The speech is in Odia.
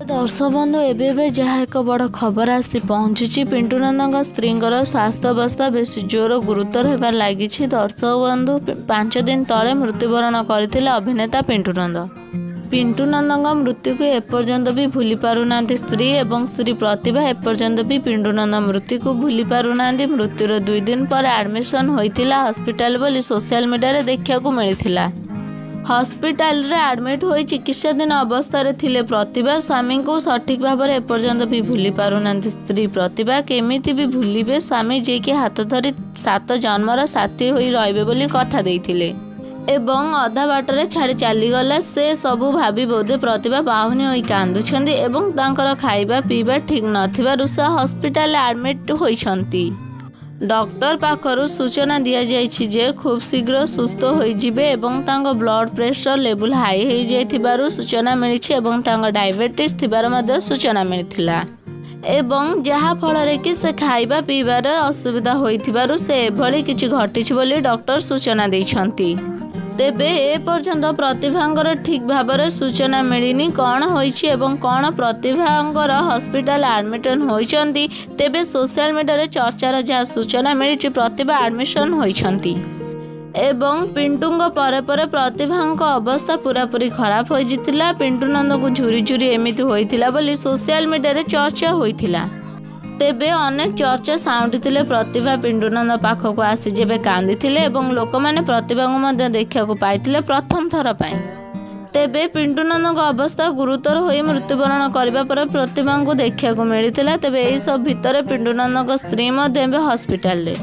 ଦର୍ଶକ ବନ୍ଧୁ, ଏବେ ଏବେ ଯାହା ଏକ ବଡ଼ ଖବର ଆସି ପହଞ୍ଚୁଛି, ପିଣ୍ଟୁନନ୍ଦଙ୍କ ସ୍ତ୍ରୀଙ୍କର ସ୍ୱାସ୍ଥ୍ୟ ଅବସ୍ଥା ବେଶୀ ଜୋର ଗୁରୁତର ହେବାରେ ଲାଗିଛି। ଦର୍ଶକ ବନ୍ଧୁ, 5 ଦିନ ତଳେ ମୃତ୍ୟୁବରଣ କରିଥିଲେ ଅଭିନେତା ପିଣ୍ଟୁନନ୍ଦ। ପିଣ୍ଟୁନନ୍ଦଙ୍କ ମୃତ୍ୟୁକୁ ଏପର୍ଯ୍ୟନ୍ତ ବି ଭୁଲି ପାରୁନାହାନ୍ତି ସ୍ତ୍ରୀ ଏବଂ ସ୍ତ୍ରୀ ପ୍ରତିଭା। ଏପର୍ଯ୍ୟନ୍ତ ବି ପିଣ୍ଟୁନନ୍ଦ ମୃତ୍ୟୁକୁ ଭୁଲି ପାରୁନାହାନ୍ତି। ମୃତ୍ୟୁର 2 ଦିନ ପରେ ଆଡମିସନ ହୋଇଥିଲା ହସ୍ପିଟାଲ ବୋଲି ସୋସିଆଲ ମିଡିଆରେ ଦେଖିବାକୁ ମିଳିଥିଲା। ହସ୍ପିଟାଲରେ ଆଡମିଟ୍ ହୋଇ ଚିକିତ୍ସାଧୀନ ଅବସ୍ଥାରେ ଥିଲେ ପ୍ରତିଭା। ସ୍ୱାମୀଙ୍କୁ ସଠିକ୍ ଭାବରେ ଏପର୍ଯ୍ୟନ୍ତ ବି ଭୁଲି ପାରୁନାହାନ୍ତି ସ୍ତ୍ରୀ ପ୍ରତିଭା। କେମିତି ବି ଭୁଲିବେ ସ୍ୱାମୀ, ଯିଏକି ହାତ ଧରି ସାତ ଜନ୍ମର ସାଥୀ ହୋଇ ରହିବେ ବୋଲି କଥା ଦେଇଥିଲେ ଏବଂ ଅଧା ବାଟରେ ଛାଡ଼ି ଚାଲିଗଲା। ସେ ସବୁ ଭାବି ବୋଧେ ପ୍ରତିଭା ବାହୁନି ହୋଇ କାନ୍ଦୁଛନ୍ତି ଏବଂ ତାଙ୍କର ଖାଇବା ପିଇବା ଠିକ୍ ନଥିବାରୁ ସେ ହସ୍ପିଟାଲରେ ଆଡମିଟ୍ ହୋଇଛନ୍ତି। ଡକ୍ଟର ପାଖରୁ ସୂଚନା ଦିଆଯାଇଛି ଯେ ଖୁବ୍ ଶୀଘ୍ର ସୁସ୍ଥ ହୋଇଯିବେ ଏବଂ ତାଙ୍କ ବ୍ଲଡ୍ ପ୍ରେସର ଲେବୁଲ ହାଇ ହୋଇଯାଇଥିବାରୁ ସୂଚନା ମିଳିଛି ଏବଂ ତାଙ୍କ ଡାଇବେଟିସ୍ ଥିବାର ମଧ୍ୟ ସୂଚନା ମିଳିଥିଲା ଏବଂ ଯାହା ଫଳରେ କି ସେ ଖାଇବା ପିଇବାରେ ଅସୁବିଧା ହୋଇଥିବାରୁ ସେ ଏଭଳି କିଛି ଘଟିଛି ବୋଲି ଡକ୍ଟର ସୂଚନା ଦେଇଛନ୍ତି। ତେବେ ଏ ପର୍ଯ୍ୟନ୍ତ ପ୍ରତିଭାଙ୍କର ଠିକ୍ ଭାବରେ ସୂଚନା ମିଳିନି କ'ଣ ହୋଇଛି ଏବଂ କ'ଣ ପ୍ରତିଭାଙ୍କର ହସ୍ପିଟାଲ ଆଡମିସନ ହୋଇଛନ୍ତି। ତେବେ ସୋସିଆଲ ମିଡିଆରେ ଚର୍ଚ୍ଚାର ଯାହା ସୂଚନା ମିଳିଛି, ପ୍ରତିଭା ଆଡମିସନ ହୋଇଛନ୍ତି ଏବଂ ପିଣ୍ଟୁଙ୍କ ପରେ ପରେ ପ୍ରତିଭାଙ୍କ ଅବସ୍ଥା ପୂରାପୂରି ଖରାପ ହୋଇଯାଇଥିଲା। ପିଣ୍ଟୁ ନନ୍ଦକୁ ଝୁରି ଝୁରି ଏମିତି ହୋଇଥିଲା ବୋଲି ସୋସିଆଲ ମିଡିଆରେ ଚର୍ଚ୍ଚା ହୋଇଥିଲା। ତେବେ ଅନେକ ଚର୍ଚ୍ଚା ସାଉଁଟିଥିଲେ। ପ୍ରତିଭା ପିଣ୍ଟୁନନ୍ଦ ପାଖକୁ ଆସି ଯେବେ କାନ୍ଦିଥିଲେ ଏବଂ ଲୋକମାନେ ପ୍ରତିଭାଙ୍କୁ ମଧ୍ୟ ଦେଖିବାକୁ ପାଇଥିଲେ ପ୍ରଥମ ଥର ପାଇଁ। ତେବେ ପିଣ୍ଟୁନନ୍ଦଙ୍କ ଅବସ୍ଥା ଗୁରୁତର ହୋଇ ମୃତ୍ୟୁବରଣ କରିବା ପରେ ପ୍ରତିଭାଙ୍କୁ ଦେଖିବାକୁ ମିଳିଥିଲା। ତେବେ ଏହି ସବୁ ଭିତରେ ପିଣ୍ଟୁନନ୍ଦଙ୍କ ସ୍ତ୍ରୀ ମଧ୍ୟ ଏବେ ହସ୍ପିଟାଲରେ